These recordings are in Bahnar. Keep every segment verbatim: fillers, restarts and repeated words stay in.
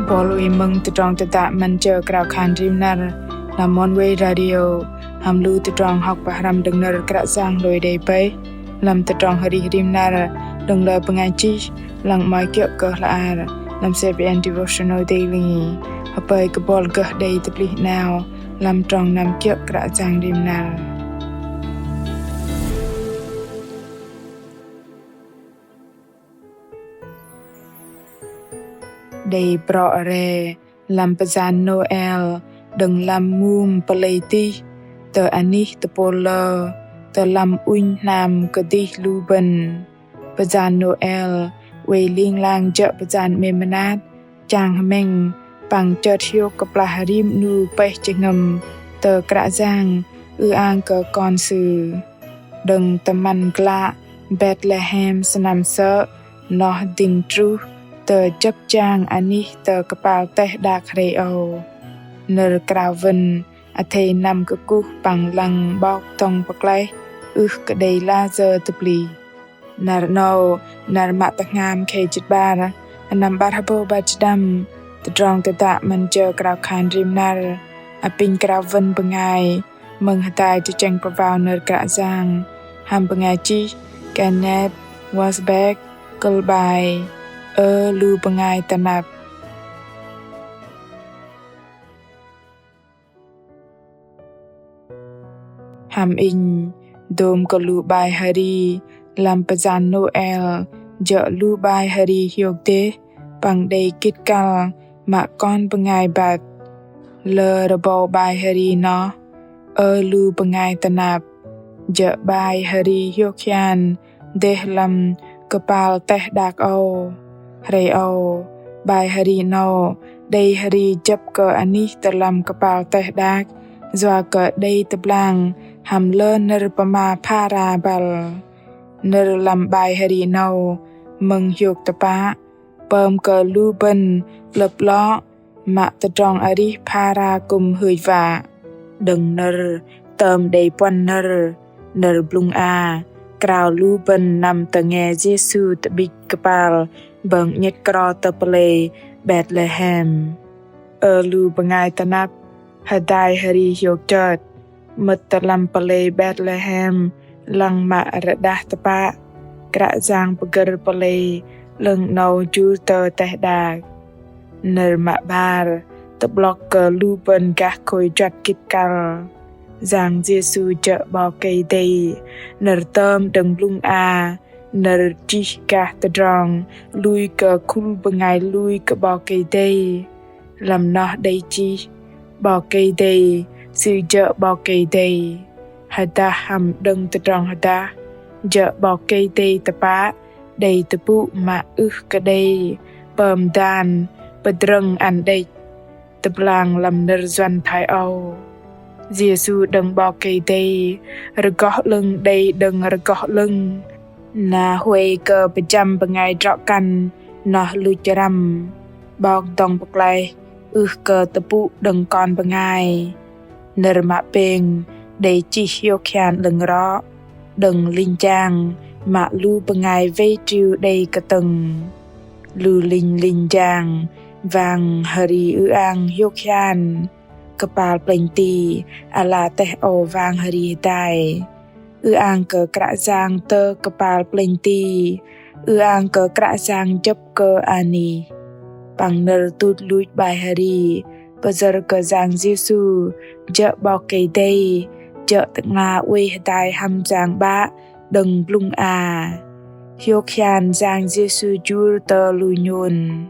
Bol wei mơ̆ng tơdrong tơdă 'Măn jơ krao khan rim năr lăm Oneway Radio, hăm lu tơdrong hŏk pơhrăm đơ̆ng nơ̆r Kră Yang lui đei pơih lăm tơdrong arih rim năr đơ̆ng lơ bơngai chih lăng 'mơ̆i kiơ̆ kơ hla ar lăm CBN Devotional Daily. Hơpơi kơ bol gơh đei tơplih 'nao lăm trong năm kiơ̆ Kră Yang rim năr. Đei brŏ re lăm pơyan Nôel đơ̆ng lăm mum pơlei tih, tơ anih tơpôl lơ, tơ lăm ŭnh hnam kơdih lu bơ̆n. Pơyan Nôel oei ling lang jơ̆ pơyan 'mêm mơnat, chang hơmĕng păng chơt hiôk kơplah rim 'nu pơih jơhngơ̆m tơ Kră Yang ư-ang kơ kon Sư. Đơ̆ng tơmăn glă Betlehem sơnăm sơ̆ noh dĭng truh tơ jơ̆p jang anih tơ kơpal teh đak hrei âu. Nơ̆r krao wơ̆n athei năm kơkuh păng lăng 'Bok dŏng pơklaih ưh kơ đei layơ tơplih. Năr 'nâu, năr mă tơhngam khei jĭt 'bar, sơnăm 'bar hơbâu 'bar jĭt đăm, tơdrong tơdă 'Măn jơ krao khan rim năr apinh krao wơ̆n bơngai mơ̆ng hơdai tơchĕng pơwao nơ̆r Kră Yang hăm bơngai chih Kenneth Welsbach, kơ̆l 'bai Ơ lu bơngai tơnăp. Hăm inh, dôm kơ lu 'bai hri lăm pơyan Nôel jơ̆ lu 'bai hri hiôk dêh păng đei kĭt kăl mă kon bơngai băt. Lơ rơbâu 'bai hri noh, Ơ lu bơngai tơnăp, jơ̆ 'bai hri hiôk hian dêh lăm kơpal teh đak âu. Hrei âu, 'bai hri 'nâu đei hri jơ̆p kơ anih tơ lăm kơpal teh đak, yua kơ đei tơblang hăm lơ nơ̆r pơma phara băl. Nơ̆r lăm 'bai hri 'nâu mơ̆ng hiôk tơpă, pơm kơ lu bơ̆n 'lơ̆p 'lŏ mă tơdrong arih phara kư̆m hưch wă. Đơ̆ng nơ̆r tơm đei puăn nơ̆r, nơ̆r blŭng a krao lu bơ̆n năm tơnge Yêsu tơ'bĭch kơpal bơ̆ng 'nhĕt kro tơ pơlei Betlehem. Ơ lu bơngai tơnăp, hơdai hri hiôk chơt, mơ̆t tơ lăm pơlei Betlehem lăng mă rơđah tơpă, Kră Yang pơgơ̆r pơlei 'lơ̆ng 'nâu jur tơ teh đak. Nơ̆r mă 'bar tơ'blŏk kơ lu bơ̆n gah khôi juăt kĭt kăl. Yang Yêsu jơ̆ 'Bok Kei-Dei, nơ̆r tơm đơ̆ng blŭng a nơ̆r chih gah tơdrong lui kơ khul bơngai lui kơ 'Bok Kei-Dei. Lăm noh đei chih 'Bok Kei-Dei, Sư jơ̆ 'Bok Kei-Dei. Hơdah hăm đơ̆ng tơdrong hơdah jơ̆ 'Bok Kei-Dei tơpă đei tơpŭ mă ưh kơ đei pơm dan pơdrơ̆ng ăn đĕch. Tơblang lăm nơ̆r Yuăn thoi âu: Yêsu đơ̆ng 'Bok Kei-Dei, rơgoh 'lơ̆ng đei đơ̆ng rơgoh 'lơ̆ng. Na huay kơ pơjăm bơngai drŏ kăn noh luch răm, 'Bok dŏng pơklaih ưh kơ tơpŭ đơ̆ng kon bơngai. Nơ̆r mă pêng đei chih hiôk hian 'lơ̆ng rŏ đơ̆ng linh jang mă lu bơngai wei triu đei kơtơ̆ng. Lu linh linh jang wang hri ư-ang hiôk hian. Kơpal plĕnh ti, ala teh âu wang hri hơdai. Ư-ang kơ Kră Yang tơ kơpal plĕnh ti, ư-ang kơ Kră Yang jơ̆p kơ anih. Păng nơ̆r tuch luch 'bai hri pơyơ̆r kơ Yang Yêsu jơ̆ 'Bok Kei-Dei, jơ̆ Tơ'ngla oei hơdai hăm Yang 'Bă đơ̆ng blŭng a. Hiôk hian Yang Yêsu jur tơ lu nhôn.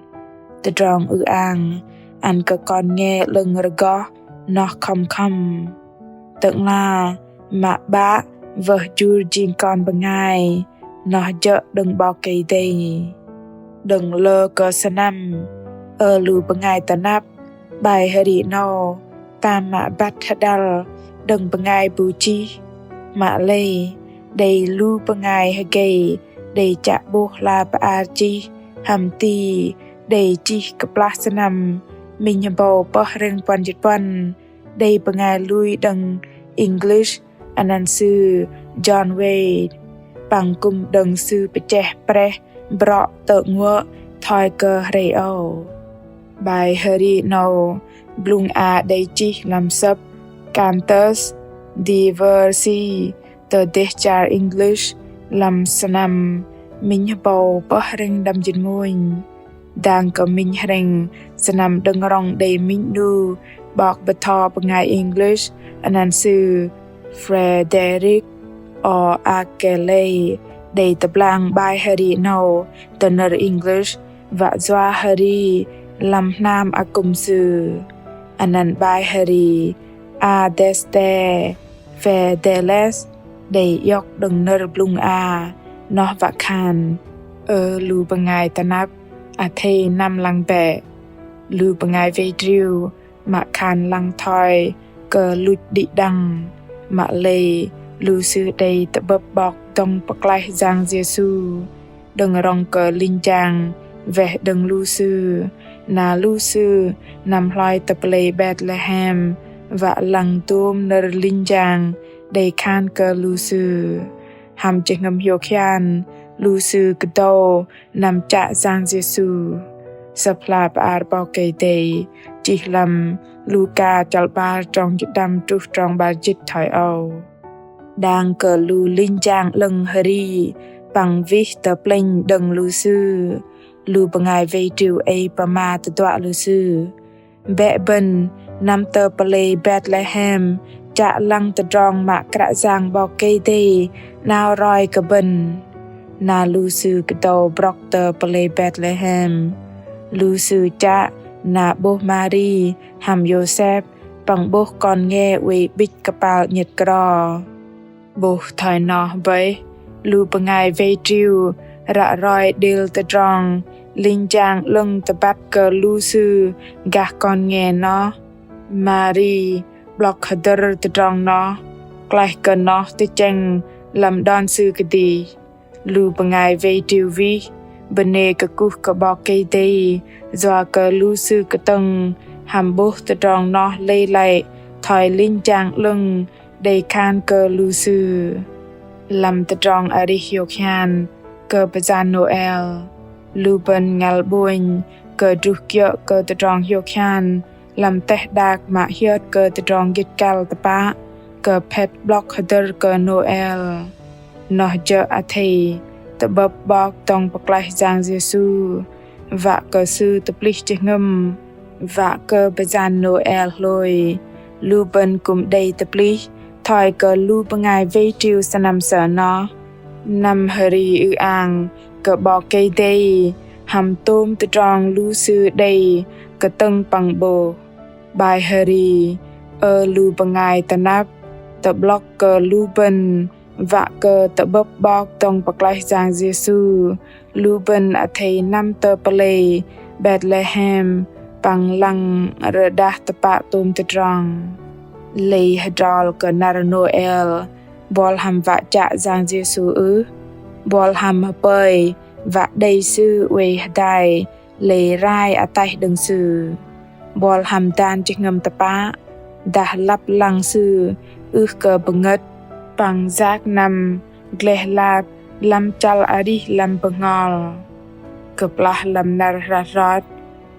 Tơdrong ư-ang ăn kơ kon nge 'lơ̆ng rơgoh noh khŏm khŏm. Tơ'ngla mă 'Bă wơh jur jing kon bơngai noh jơ̆ đơ̆ng 'Bok Kei-Dei. Đơ̆ng lơ kơ sơnăm, ơ lu bơngai tơnăp, 'bai hri 'nâu tam mă băt hơdăl đơ̆ng bơngai bu chih. Mă lei đei lu bơngai hơgei đei chă 'bôh hla bơar chih hăm ti đei chih kơplah sơnăm minh hơbâu pơh hrĕng puăn jĭt puăn, đei bơngai lui đơ̆ng English, anăn sư John Wade, păng kư̆m đơ̆ng sư pơchĕh preh brŏ tơ'nguô̆ thoi kơ hrei âu. Bai hơri 'nâu blŭng a đei chih lăm sơ̆p Cantus Diversi tơ dêh char English lăm sơnăm minh hơbâu pơh hrĕng đăm jĭt mônh. Dang kơ minh hrĕng sơnăm đơ̆ng rŏng đei minh 'nu 'bok bơtho bơngai English anăn sư Frederick O'Arkeley đei tơblang bai hơri 'nâu tơ nơ̆r English wă yua hơri lăm hnam akŭm sư. Anăn bai hơri Adeste Fideles đei iŏk đơ̆ng nơ̆r blŭng a noh wă khan: Ơ lu bơngai tơnăp, athei năm lăng bĕ. Lu bơngai wei triu mă khan lăng thoi kơ luch đĭ đăng. Mă lei lu sư đei tơ'bơ̆p 'Bok dŏng pơklaih Yang Yêsu đơ̆ng rŏng kơ linh jang weh đơ̆ng lu sư. Na lu sư năm hloi tơ pơlei Betlehem wă lăng dôm nơ̆r linh jang đei khan kơ lu sư. Hăm jơhngơ̆m hiôk hian lu sư kơdâu năm chă Yang Yêsu. Sơ̆p hla bơar 'Bok Kei-Dei chih lăm Luka chăl 'bar trong jĭt đăm truh trong 'bar jĭt thoi âu: Dang kơ lu linh jang 'lơ̆ng hơri păng wih tơ plĕnh đơ̆ng lu sư, lu bơngai wei triu ei pơma tơduă lu sư: Bĕ bơ̆n năm tơ pơlei Betlehem chă lăng tơdrong mă Kră Yang 'Bok Kei-Dei 'nao roi kơ bơ̆n. Na lu sư kơdâu brŏk tơ pơlei Betlehem. Lu sư chă na 'bôh Mari hăm Yôsep păng 'bôh kon nge oei 'bĭch kơpal 'nhĕt kro. 'Bôh thoi noh bơih, lu bơngai wei triu ră roi đêl tơdrong linh jang 'lơ̆ng tơbăt kơ lu sư gah kon nge noh. Mari 'blŏk hơdơ̆r tơdrong noh, klaih kơ noh tơchĕng lăm đon sư kơdih. Lu bơngai wei triu wih, bơnê kơkuh kơ 'Bok Kei-Dei yua kơ lu sư kơtơ̆ng hăm 'bôh tơdrong noh lei lăi thoi linh jang 'lơ̆ng đei khan kơ lu sư. Lăm tơdrong arih hiôk hian kơ bơyan Nôel, lu bơ̆n ngăl 'bônh kơ druh kiơ̆ kơ tơdrong hiôk hian lăm teh đak mă hiơt kơ tơdrong gĭt kăl tơpă kơ phĕt 'blŏk hơdơ̆r kơ Nôel. Noh jơ̆ athei tơ'bơ̆p 'Bok dŏng pơklaih Yang Yêsu, wă kơ Sư tơplih jơhngơ̆m. Wă kơ bơyan Nôel hlôi, lu bơ̆n kư̆m đei tơplih thoi kơ lu bơngai wei triu sơnăm sơ̆ noh. Năm hơri ư-ang kơ 'Bok Kei-Dei hăm tôm tơdrong lu sư đei kơtơ̆ng păng 'bôh. Bai hơri Ơ lu bơngai tơnăp tơ'blŏk kơ lu bơ̆n wă kơ tơ'bơ̆p 'Bok dŏng pơklaih Yang Yêsu, lu bơ̆n athei năm tơ pơlei Betlehem păng lăng rơđah tơpă tôm tơdrong. Lei hơdrol kơ năr Nôel, buăl hăm wă chă Yang Yêsu ưh? Buăl hăm hơpơi wă đei Sư oei hơdai lei rai ataih đơ̆ng Sư? Buăl hăm dan jơhngơ̆m tơpă, dah lăp lăng Sư ưh kơ bơngơ̆t păng yak năm gleh lap lăm chăl arih lăm bơhngol? Kơplah lăm năr hrăt hrot,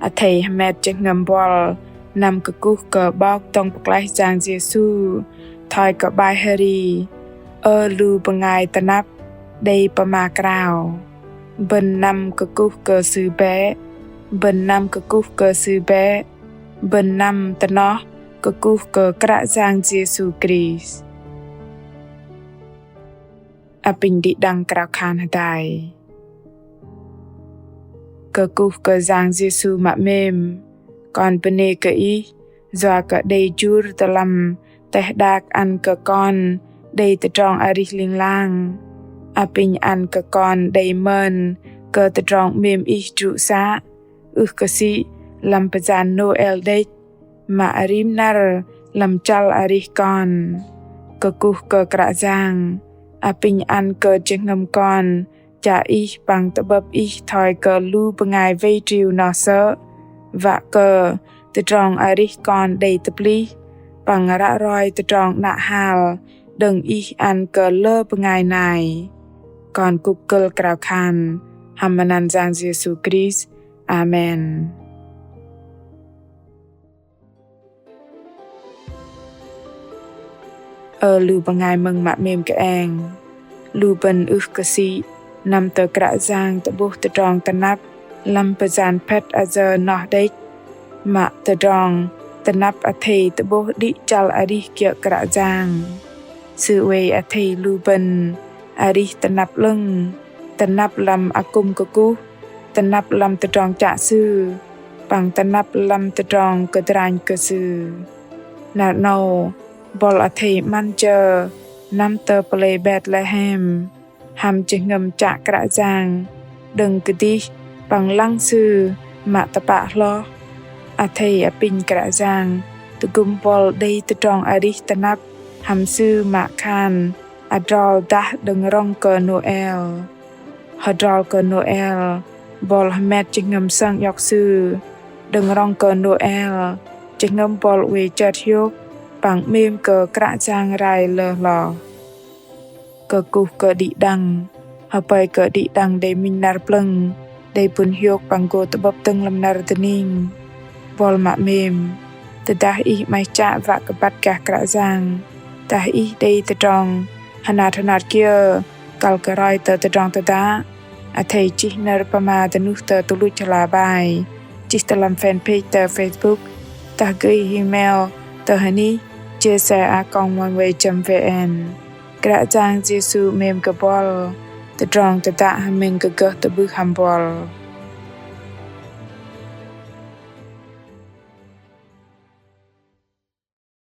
athei hơmet jơhngơ̆m buăl năm kơkuh kơ 'Bok dŏng pơklaih Yang Yêsu thoi kơ bai hơri Ơ lu bơngai tơnăp đei pơma krao. Bơ̆n năm kơkuh kơ Sư bĕ. Bơ̆n năm kơkuh kơ Sư bĕ. Bơ̆n năm tơ noh kơkuh kơ Kră Yang Yêsu Krist. Apinh đĭ đăng krao khan hơdai. Kơkuh kơ Yang Yêsu mă 'mêm, kon bơnê kơ Ih yua kơ đei jur tơ lăm teh đak ăn kơ kon đei tơdrong arih ling lang. Apinh ăn kơ kon đei mơn kơ tơdrong 'mêm Ih jrŭ să, ưh kơ sĭ lăm bơyan Nôel đĕch, mă rim năr lăm chăl arih kon. Kơkuh kơ Kră Yang, apinh ăn kơ jơhngơ̆m kon chă Ih păng tơ'bơ̆p Ih thoi kơ lu bơngai wei triu noh sơ̆, wă kơ tơdrong arih kon đei tơplih păng ră roi tơdrong 'nă hal đơ̆ng Ih ăn kơ lơ bơngai nai. Kon kŭk kơ̆l krao khan hăm anăn Yang Yêsu Krist. Amen. Ơ lu bơngai mơ̆ng mă 'mêm kơeng. Lu bơ̆n ưh kơ sĭ năm tơ Kră Yang tơ'bôh tơdrong tơnăp lăm pơyan phĕt ayơ noh đĕch, mă tơdrong tơnăp athei tơ'bôh đĭ chăl arih kiơ̆ Kră Yang. Sư oei athei lu bơ̆n arih tơnăp 'lơ̆ng, tơnăp lăm akŭm kơkuh, tơnăp lăm tơdrong chă Sư, păng tơnăp lăm tơdrong kơdranh kơ Sư. Năr 'nâu, buăl athei 'măn jơ năm tơ pơlei Betlehem, hăm jơhngơ̆m chă Kră Yang đơ̆ng kơdih păng lăng Sư mă tơpă hloh. Athei apinh Kră Yang tơgŭm buăl đei tơdrong arih tơnăp hăm Sư mă khan adrol dah đơ̆ng rŏng kơ Nôel. Hơdrol kơ Nôel, buăl hơmet jơhngơ̆m sơng iŏk Sư. Đơ̆ng rŏng kơ Nôel, jơhngơ̆m buăl oei chơt hiôk păng 'mêm kơ Kră Yang rai lơ hloh. Kơkuh kơ đĭ đăng, hơpơi kơ đĭ đăng đei minh năr plơ̆ng, đei pŭn hiôk păng gô tơ'bơ̆p dơ̆ng lăm năr dơning. Buăl mă 'mêm, tơdah ih 'maih chă wă kơ băt gah Kră Yang, dah ih đei tơdrong hơnat hơnat kiơ kăl kơ roi tơ tơdrong tơdă, athei chih nơ̆r pơma dơnuh tơ tơluch hla bơar, chih tơ lăm fanpage tơ Facebook, dah gơih email tơ hơnih J C A còng oneway chấm V N. Kră Yang Yêsu 'mêm kơ buăl. Tơdrong tơdă hơmĕng kơ gơh tơ'bưh hăm buăl.